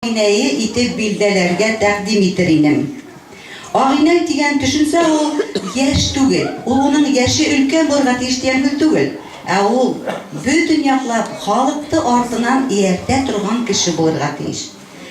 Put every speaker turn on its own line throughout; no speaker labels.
Агинәе итеп билдәләргә тәкъдим итер инем. Агинәй дигән төшенчә ул яшь түгел, ул уның яше өлкән булырга тиеш дигән һүз түгел, ә ул бөтен яклап халыкты артынан ияртә торган кеше булырга тиеш.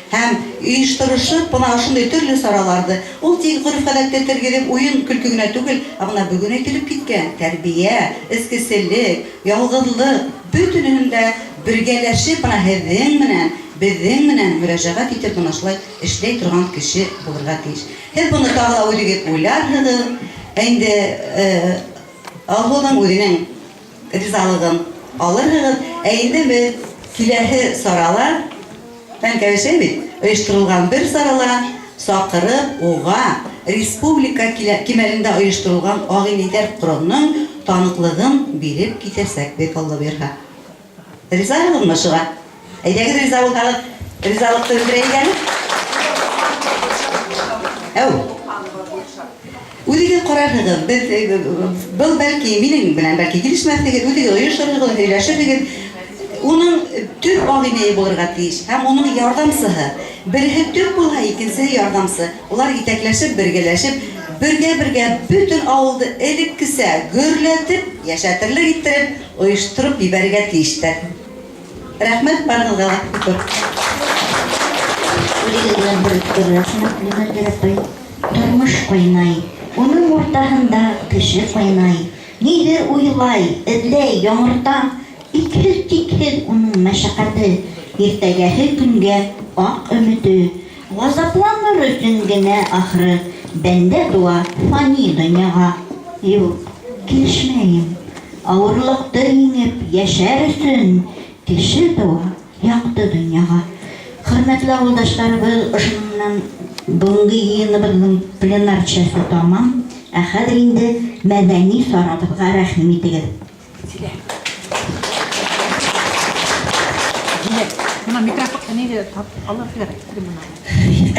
Һәм оештырышып, мына ошондый төрле сараларды, ул тик гореф-гадәттә тергезеп уен-көлке генә түгел, ә мына бүген әйтелеп киткән тәрбия, эскеселек, ялгызлык, бөтенеһен дә бергәләшеп, мына һеҙҙең менән, беҙҙең менән мөрәжәғәт итеп, мына шулай эшләй торған кеше булырға тейеш. Һеҙ быны тағы ла үҙегеҙ уйларһығыҙ, ә инде Алһыуҙың үҙенең ризалығын алырһығыҙ. Ә инде беҙ киләһе сарала, Тәңкәләшә бит, оешторолған бер сарала саҡырып, уға республика кимәлендә оешторолған Ағинәйҙәр ҡоронның таныҡлығын биреп китәсәкбеҙ, Алла бойорһа. Ризаһығыҙмы шуға? Әйҙәгеҙ, риза булһағыҙ, ризалыҡты белдерәйек әле. Әү. Үҙегеҙ ҡарарһығыҙ, беҙ был бәлки минең белән бәлки килешмәҫһегеҙ, үҙегеҙ ойошорһоғоҙ, һөйләшерһегеҙ. Уның төп ағинәйе булырға тейеш һәм уның ярҙамсыһы. Береһе төп булһа, икенсеһе ярҙамсы. Улар етәкләшеп, бергәләшеп, бергә-бергә бөтөн ауылды элеккесә гөрләтеп, йәшәтерлек иттереп, ойоштороп ебәрергә тейештәр. Рәхмәт барығыҙға ла бик күп.
Үҙегеҙ белән бер бер рәхмәт, Мөғәлләр апай. Тормош ҡайнай, уның уртаһында кеше ҡайнай. Ниҙер уйлай, эҙләй, яңырта. Икһеҙ-тикһеҙ уның мәшәҡәте, иртәгәһе көнгә аҡ өмөтө. Ғазапланыр өсөн генә, ахры, бәндә туа фани донъяға. Юк, килешмәйем. Ауырлыҡты еңеп йәшәр өсөн кеше туа яҡты донъяға. Хөрмәтле ауылдаштарыбыҙ, ошоноң менән бөгөнгө йыйыныбыҙҙың пленар чәсе тамам. Ә хәҙер инде мәҙәни сарабыҙға рәхим итегеҙ.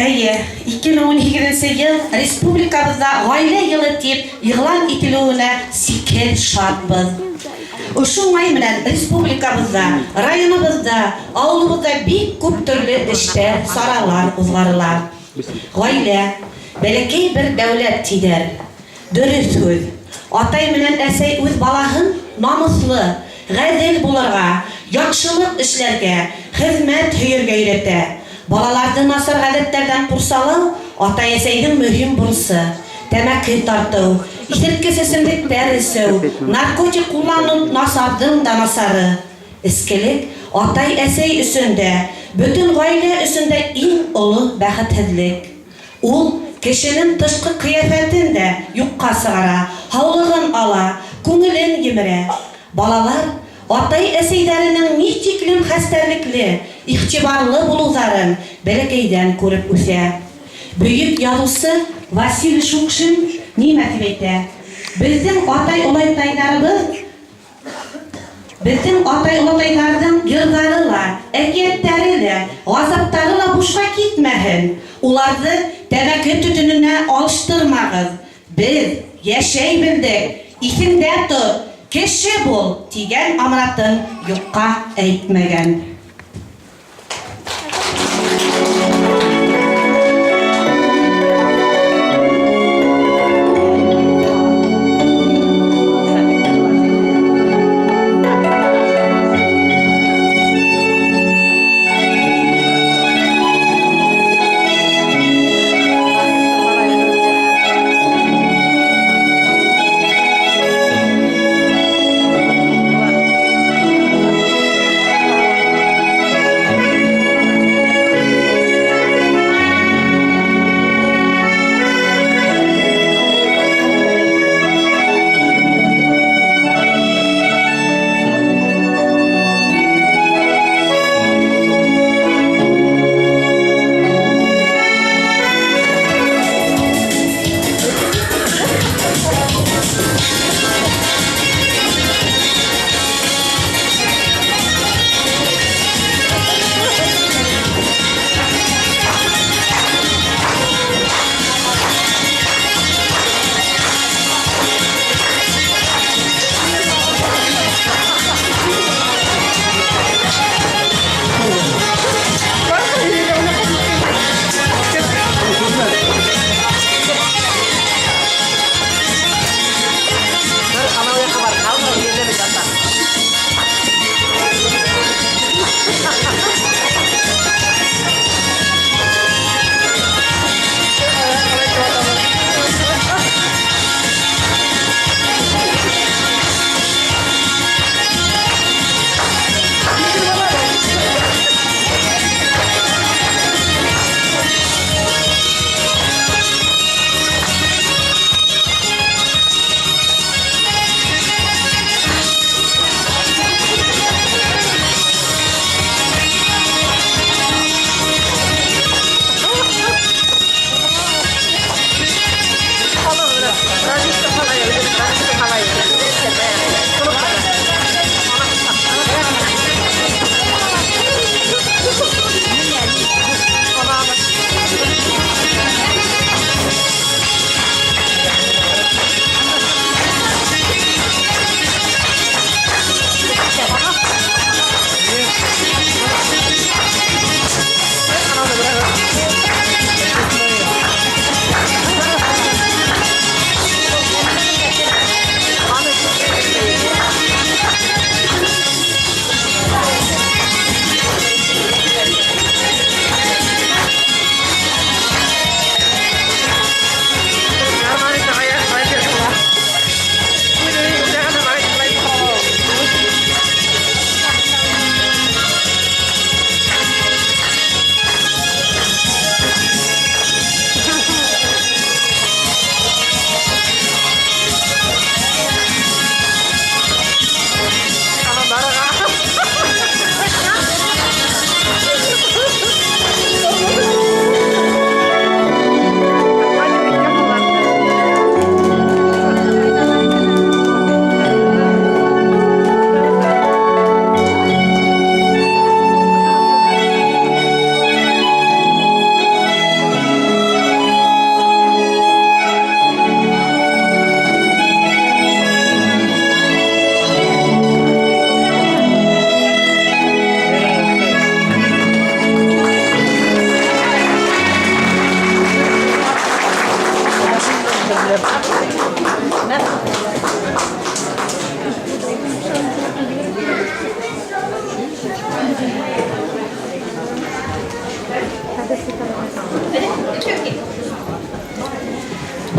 Әйе, 2018 нче ел республикабызда Гаилә елы дип игълан ителүенә чикһез шатбыз. Ошо уңай белән республикабызда, районыбызда, авылыбызда бик күп төрле эштә чаралар узгарыла. Гаилә, бәләкәй бер дәүләт диләр. Дөрес һүҙ. Атай менән әсәй үҙ балаһын намыҫлы, ғәҙел булырға, яҡшылыҡ эшләргә, хеҙмәт һөйөргә өйрәтә. Балаларҙы насар ғәҙәттәрҙән ҡурсалау, атай-әсәйҙең мөһим бурысы. Тәмәке тартыу, иҫерткес эсемлектәр эсеү, наркотик ҡулланыу насарҙың да насары. Эскелек, атай-әсәй өсөн дә, бөтөн ғаилә өсөн дә иң оло бәхетһеҙлек. Ул кешенең тышҡы ҡиәфәтен дә юҡҡа сығара, һаулығын ала, күңелен емерә. Балалар атай-әсәйҙәренең ни тиклем хәстәрлекле, иғтибарлы булыуҙарын бәләкәйҙән күреп үҫә. Бөйөк яҙыусы Василий Шукшин нимә тип әйтә? Беҙҙең атай-олайтайҙарыбыҙ Беҙҙең атай-олатайҙарҙың йырҙары ла, әкиәттәре лә, ғазаптары ла бушҡа китмәһен. Уларҙы тәмәке төтөнөнә алыштырмағыҙ. Беҙ йәшәй белдек, иҫеңдә тот, кеше бул, тигән аманатын юҡҡа әйтмәгән.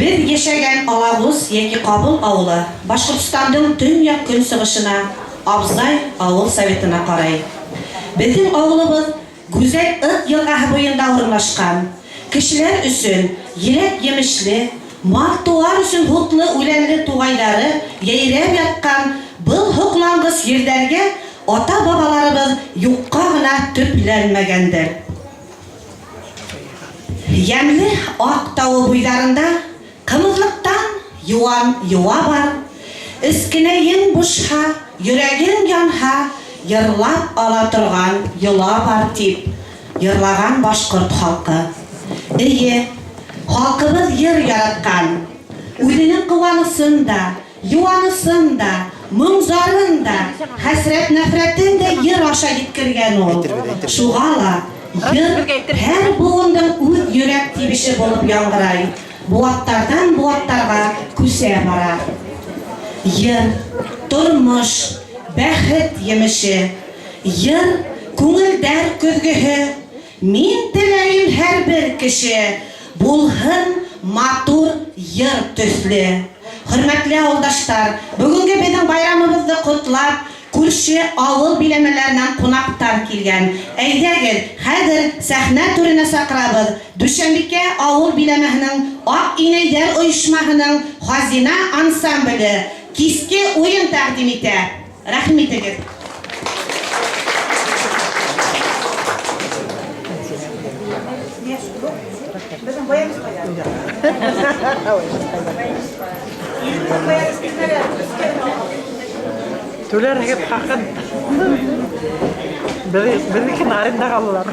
Беҙ йәшәгән Алагуз йәки Ҡабыл ауылы Башҡортостандың төньяҡ-көнсығышына, Абзай ауыл советына ҡарай. Беҙҙең ауылыбыҙ гүзәл Ыҡ йылғаһы буйында урынлашҡан. Кешеләр өсөн еләк-емешле, мал-тыуар өсөн һутлы үләнле туғайҙары йәйрәп ятҡан был һоҡланғыс ерҙәргә ата-бабаларыбыҙ юҡҡа ғына төпләнмәгәндер. Йәмле Аҡ тауы буйҙарында ҡымыҙлыҡтан йыуан йыуа бар. Эскенәйең бошһа, йөрәгең янһа, йырлап ала торған йола бар, тип йырлаған башҡорт халҡы. Эйе, халҡыбыҙ йыр яратҡан. Үҙенең ҡыуанысын да, йыуанысын да, моң-зарын да, хәсрәт-нәфрәтен дә йыр аша еткергән ул. Шуға ла йыр һәр быуындың үҙ йөрәк тибеше булып яңғырай, быуаттарҙан быуаттарға күсә бара. Йыр, тормош, бәхет емеше. Йыр, күңелдәр көҙгөһө. Мин теләйем һәрбер кеше булһын матур йыр төҫлө. Хөрмәтле ауылдаштар, бөгөнгө беҙҙең байрамыбыҙҙы ҡотлап, күрше ауыл биләмәләренән ҡунаҡтар килгән. Әйҙәгеҙ, хәҙер сәхнә түренә саҡырабыҙ Дүшәнбикә ауыл биләмәһенең Аҡ инәйҙәр ойошмаһының Хазина ансамбле киске уйын тәҡдим итә. Рәхим итегеҙ.
Түләрһегеҙ хаҡын. Беҙҙекен арендаға алалар.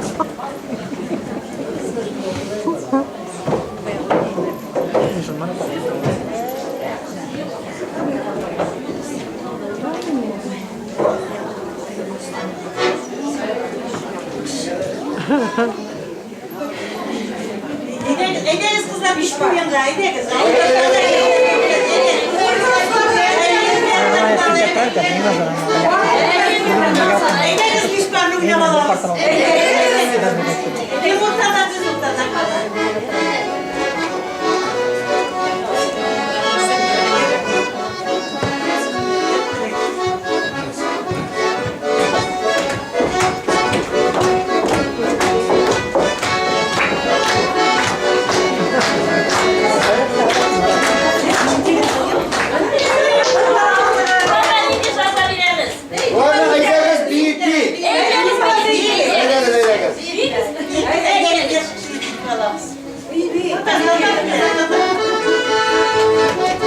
Әйҙәгеҙ, ҡыҙҙар, биш уйынға, әйҙәгеҙ. Әйҙәгеҙ, биш парны уйнап алабыҙ. Кем уртала, беҙ уртала.
Ладно, әйҙәгеҙ, бейек бит. Әйҙәгеҙ, әйҙәгеҙ.
Әйҙәгеҙ, алабыҙ.
Хоп,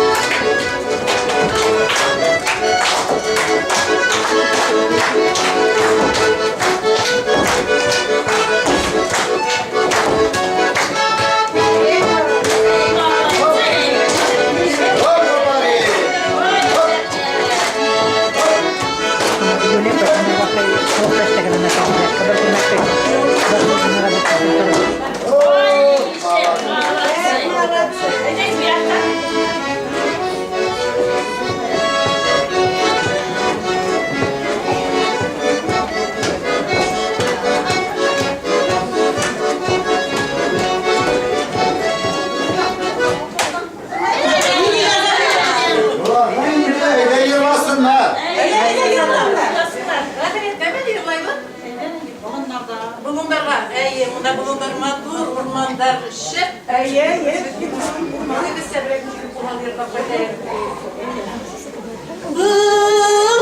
хоппари. Әйҙә йырлаһындар.
Болондарга, әйе, монда болондар матур, урмандар шәп. Әйе, әйе. Үзебез сәбрәк урман йырлап кайтайык. Болон